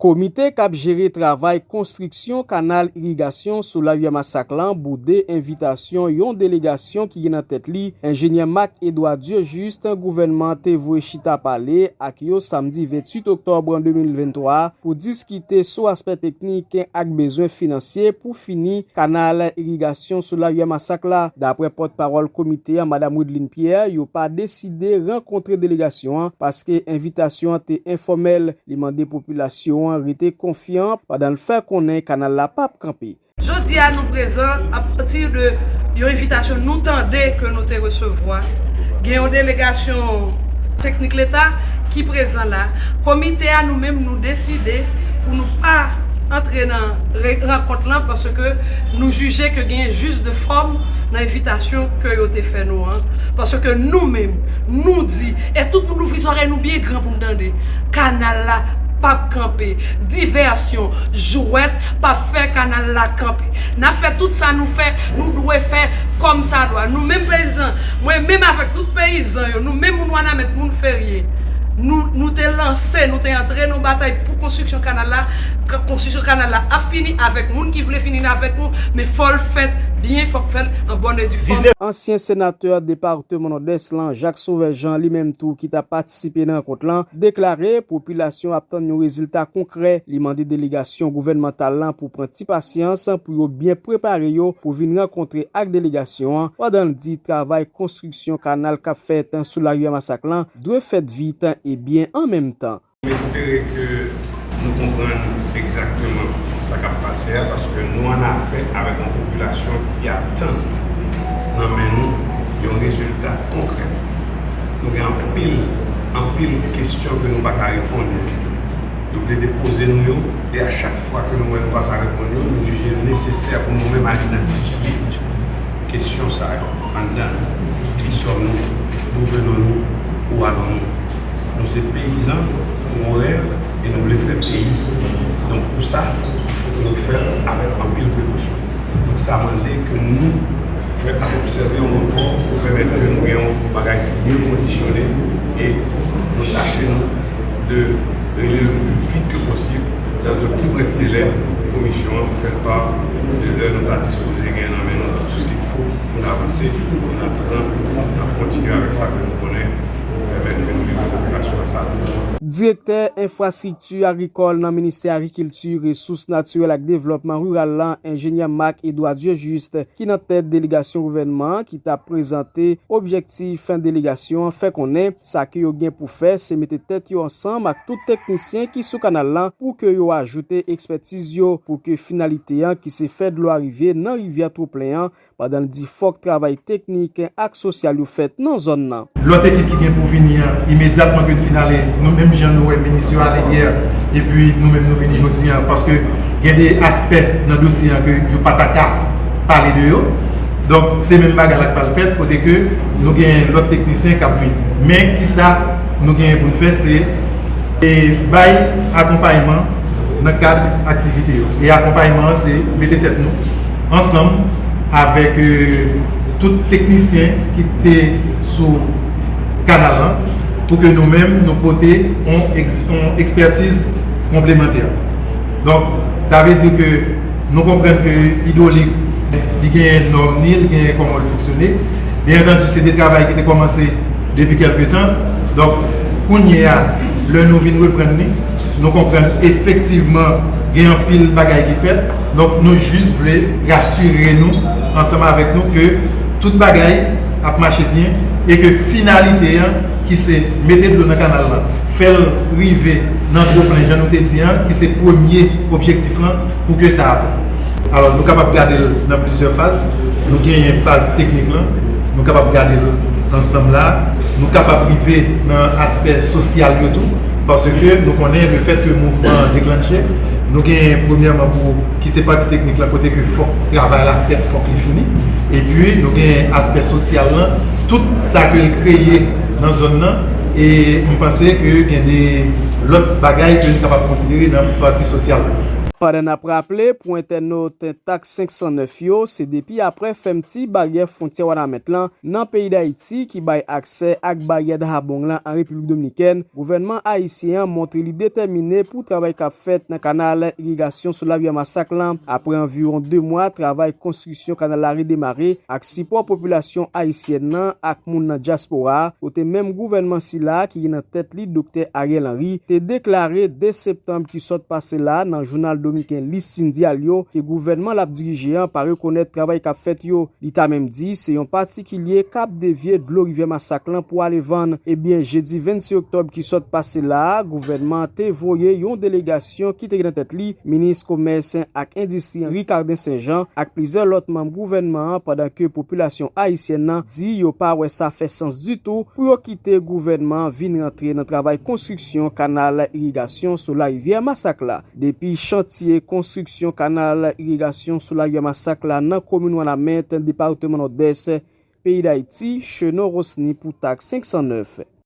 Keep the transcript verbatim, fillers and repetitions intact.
Komite k ap jere travay konstriksyon kanal irigasyon sou larivyè Masak lan boude envitasyon yon delegasyon ki gen nan tèt li enjenyè Marc Edouard Dieujuste, gouvènman an te voye chita pale ak yo samdi venntuit oktòb de mil venntwa a pou diskite sou aspè teknik ak bezwen finansye pou fini kanal irigasyon sou larivyè Masak la. Dapre pòtpawòl komite an, Madam Wideline Pierre, yo pa deside rankontre delegasyon an paske envitasyon an te enfòmèl. Li mande popilasyon an rete konfyan pandan l fè konnen kanal la p ap kanpe. Jodi a, nou prezan apati de yon envitasyon nou tande ke nou te resevwa. Gen yon delegasyon teknik Leta ki prezan la. Komite a, nou menm, nou deside pou nou pa antre nan re- rankont lan paske nou jije ke gen jis de fòm nan envitasyon ke yo te fè nou an. Paske nou menm, nou di, e tout moun louvri zòrèy nou byen gran pou n tande, kanal la p ap kanpe. Divèsyon, jwèt p ap fè kanal la kanpe. N ap fè tout sa nou fè, nou dwe fè kòmsadwa. Nou menm peyizan, mwen menm avèk tout peyizan yo, nou menm moun Wanament, moun Ferye, nou, nou te lanse, nou te antre nan batay pou konstriksyon kanal la. K- Konstriksyon kanal la ap fini avèk moun ki vle fini avèk nou, men fò l fèt byen, fò l fèt an bòn e di fòm. Ansyen senatè depatman Nòdès lan, Jacques Sauveur Jean, li menm tou ki t ap patisipe nan rankont lan, deklare popilasyon ap tann yon rezilta konkrè. Li mande delegasyon gouvènmantal lan pou pran ti pasyans pou yo byen prepare yo pou vin rankontre ak delegasyon an, pandan l di travay konstriksyon kanal k ap fèt sou larivyè Masak lan dwe fèt vit e byen an menm tan. M espere ke nou konprann egzakteman sa k ap pase a, paske nou annafè avèk yon popilasyon ki ap tann nan men nou yon rezilta konkrè. Nou gen anpil, anpil kesyon ke nou pa ka reponn yo. Nou plede poze nou yo, e a chak fwa ke nou wè nou pa ka reponn yo, nou jije l nesesè pou nou menm al idantifye kesyon sa yo anndan nou. Ki sòm nou? D'où venons-nous? Où allons-nous? Nou se peyizan, nou gon rèv e nou vle fè peyi. Donk pou sa, fòk nou fè l avèk anpil prekosyon. Donk sa mande ke nou fè ap obsève yon repò pou pèmèt ke nou gen yon bagay ki mye kondisyone e nou tache nou de rele le plus vite que possible dans un plus bref délai komisyon an pou fè l pa de lè nou ta dispoze gen nan men nou tout ce qu'il faut pou n avanse. An atandan, n ap kontinye avèk sa ke nou konnen pou pèmèt ke nou livre popilasyon an sa. Direktè enfrastrikti agrikòl nan Ministè Agrikilti, Resous Natirèl ak Devlòpman Riral lan, enjenyè Marc Edouard Dieujuste, ki nan tèt delegasyon gouvènman an ki t ap prezante objektif delegasyon an, fè konnen sa ke yo gen pou fè se mete tèt yo ansanm ak tout teknisyen ki sou kanal lan pou ke yo ajoute ekspètiz yo pou ke finalite an ki se fè dlo a rive nan rivyè Twoplen an, pandan l di fòk travay teknik ak sosyal yo fèt nan zòn nan. Lòt ekip ki gen pou vini an, imedyatman ke n fin ale, nou menm jan nou wè minis yo ale yè, epi nou menm nou vini jodi an, paske gen de aspè nan dosye an ke yo pa ta ka pale de yo. Donk, se menm bagay la k pral fèt, kote ke nou gen lòt teknisyen k ap vin. Men, kisa nou genyen pou n fè, se e bay akonpayman nan kad aktivite yo. E akonpayman an se mete tèt nou ansanm avèk, e, tout teknisyen ki te sou kanal lan pou ke nou menm nou pote yon eks-, yon ekspètiz konplemantè. Donk, sa vle di ke nou konprann ke idwolik, li genyen nòm ni, li genyen kòman l fonksyone. Byen antandi, se de travay ki te kòmanse depi kèlke tan. Donk, kounye a, lè nou vin reprann li, nou konprann efektivman gen anpil bagay ki fèt. Donk, nou jis vle rasire nou ansanm avèk nou ke tout bagay ap mache byen e ke finalite an, ki se mete dlo nan kanal lan, fè l rive nan Twoplen, jan nou te di an, ki se premye objektif lan, pou ke sa a fèt. Alò, nou kapab gade l nan plizyè faz. Nou genyen faz teknik lan, nou kapab gade l ansanm la. Nou kapab rive nan aspè sosyal yo tou, paske nou konnen lefètke mouvman an deklanche, nou genyen premyèman pou ki se pati teknik lan, kote ke fòk travay la fèt, fòk li fini. Epi, nou genyen aspè sosyal lan, tout sa ke l kreye nan zòn nan, e m panse ke gen de lòt bagay ke n kapab konsidere nan pati sosyal la. Pandan n ap raple, pou entènot, tak senk san nèf yo, se depi aprè fèmti baryè fwontyè Wanament lan nan peyi Dayiti ki bay aksè ak baryè Dajabong lan an Repiblik Dominikèn, gouvènman ayisyen an montre li detèmine pou travay k ap fèt nan kanal irigasyon sou larivyè Masak lan. Aprè anviwon de mwa, travay konstriksyon kanal la redemare ak sipò popilasyon ayisyèn nan ak moun nan dyaspora a, kote menm gouvènman sila ki gen nan tèt li Doktè Ariel Henry te deklare de septanm ki sot pase la nan jounal dominiken Listín Diario ke gouvènman l ap dirije an pa rekonèt travay k ap fèt yo. Li ta menm di se yon patikilye k ap devye dlo rivyè Masak lan pou ale vann. Ebyen, jedi vennsis oktòb ki sot pase la a, gouvènman an te voye yon delegasyon ki te gen nan tèt li minis komès ak endistri Ricardin Saint Jean ak plizyè lòt manm gouvènman an, pandan ke popilasyon ayisyèn nan di yo pa wè sa fè sans ditou pou yo kite gouvènman an vin rantre nan travay konstriksyon kanal irigasyon sou larivyè Masak la. Depi chantye konstriksyon kanal irigasyon sou larivyè Masak la nan komin Wanament, depatman Nòdès, peyi Dayiti, Chenon Rosny pou tak senk san nèf.